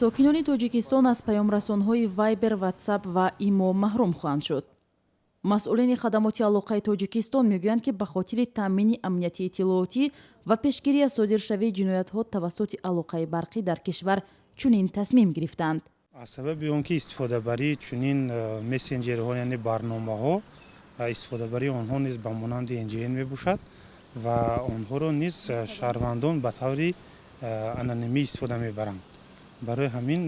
Сокинони Тоҷикистон аз паёмрасонҳои Вайбер, Ватсап ва Имо маҳрум хоҳанд шуд. Масъулини Хадамоти алоқаи Тоҷикистон мегӯянд, ки ба хотири таъмини амнияти иттилоотӣ ва пешгирӣ аз содиршавии ҷиноятҳо тавассути алоқаи барқӣ дар кишвар чунин тасмим гирифтаанд. Аз сабаби он ки истифодабарии чунин мессенҷерҳо, яъне барномаҳо, истифодабарии онҳо низ ба монанди NGN мебошад ва онҳоро низ шаҳрвандон ба таври анонимӣ истифода мебаранд, барои ҳамин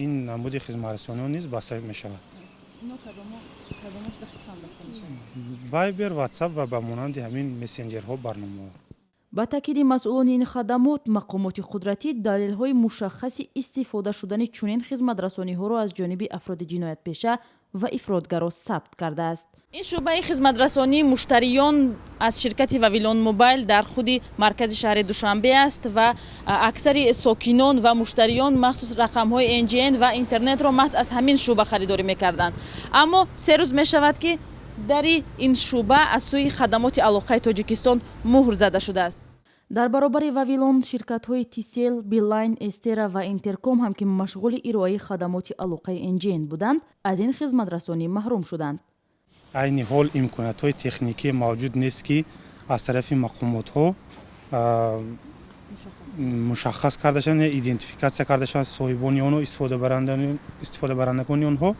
ин намуди хизматрасониҳо низ баста мешавад: Вайбер, Ватсап ва ба монанди ҳамин мессенҷерҳо, барномаҳо. Ба таъкиди масъулони ин хадамот, мақомоти қудратӣ далелҳои мушаххаси истифода шудани чунин хизматрасониҳоро аз ҷониби афроди ҷиноятпеша ва ифротгаро сабт кардааст. Ин шӯъбаи хизматрасонии муштариён аз ширкати Вавилон Мобайл дар худи маркази шаҳри Душанбе аст ва аксари сокинон ва муштариён махсус рақамҳои NGN ва интернетро маҳз аз ҳамин шӯъба харидорӣ мекарданд. Аммо 3 рӯз мешавад, ки дари ин шӯъба аз сӯи Хадамоти алоқаи Тоҷикистон муҳр зада шудааст. Дар баробари Вавилон ширкатҳои Тисел, Билайн, Эстера ва Интерком ҳам, ки машғули ироаи хадамоти алоқаи NGN буданд, аз ин хизматрасонӣ маҳрум шуданд. Айни ҳол имкониятҳои техникӣ мавҷуд нест, ки аз тарафи мақомотҳо мушаххас карда шаванд, идентификатсия карда шаванд соҳибони онҳо, истифодабарандагони онҳо.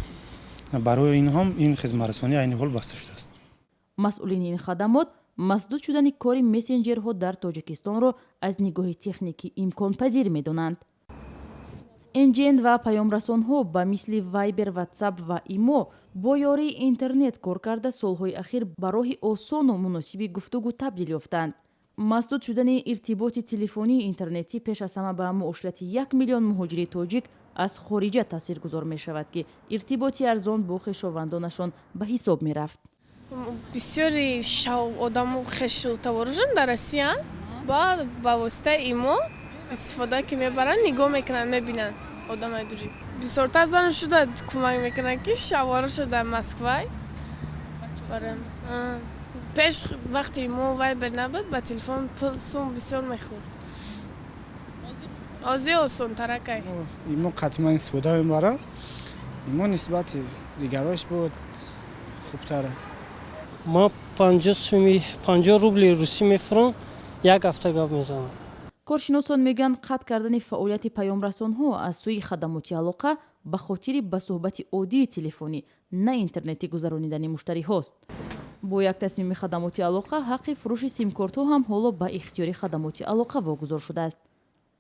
Барои ин ҳам ин хизматрасонӣ айни ҳол баста шудааст. Масъулини ин хадамот масдуд шудани кори мессенҷерҳо дар Тоҷикистонро аз нигоҳи техникӣ имконпазир медонанд. NGN ва паёмрасонҳо ба мисли Вайбер, Ватсап ва Имо бо ёрии интернет кор карда, солҳои ахир ба роҳи осону муносиби гуфтугӯ табдил ёфтанд. Масдуд шудани иртиботи телефонии интернетӣ пеш аз ҳама ба муоширати 1 миллион муҳоҷири тоҷик аз хориҷа таъсиргузор мешавад, ки иртиботи арзон бо хешовандонашон ба ҳисоб мерафт. Бисёри одамо хешу таборушон дар Россия ба воситаи Имо истифода ки мебаранд, нигоҳ мекунанд, мебинанд одамои дурӣ. Бисёртар зану шуда кӯмак мекунанд, ки шавҳароша дар Москвай. Пеш вақте Имо, Вайбер набуд, ба телефон пул сум бисёр мехӯрд, ҳозир осонтаракай. Имо қатъиман истифода мебарам. Имо нисбати дигарош буд хубтар аст. Ман 50 суми, 50 рубли русӣ мефурам, як ҳафта гап мезанам. Коршиносон мегӯянд, қатъ кардани фаъолияти паёмрасонҳо аз сӯи Хадамоти алоқа ба хотири ба суҳбати оддии телефонӣ, на интернетӣ гузаронидани муштариҳост. Бо як тасмими Хадамоти алоқа ҳаққи фурӯши симкортҳо ҳам ҳоло ба ихтиёри Хадамоти алоқа вогузор шудааст.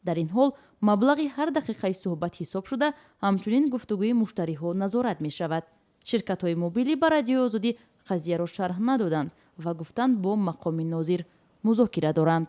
Дар ин ҳол маблағи ҳар дақиқаи суҳбат ҳисоб шуда, ҳамчунин гуфтугӯи муштариҳо назорат мешавад. Ширкатҳои мобилӣ ба Радиои Озодӣ қазияро шарҳ надоданд ва гуфтанд, бо мақоми нозир музокира доранд.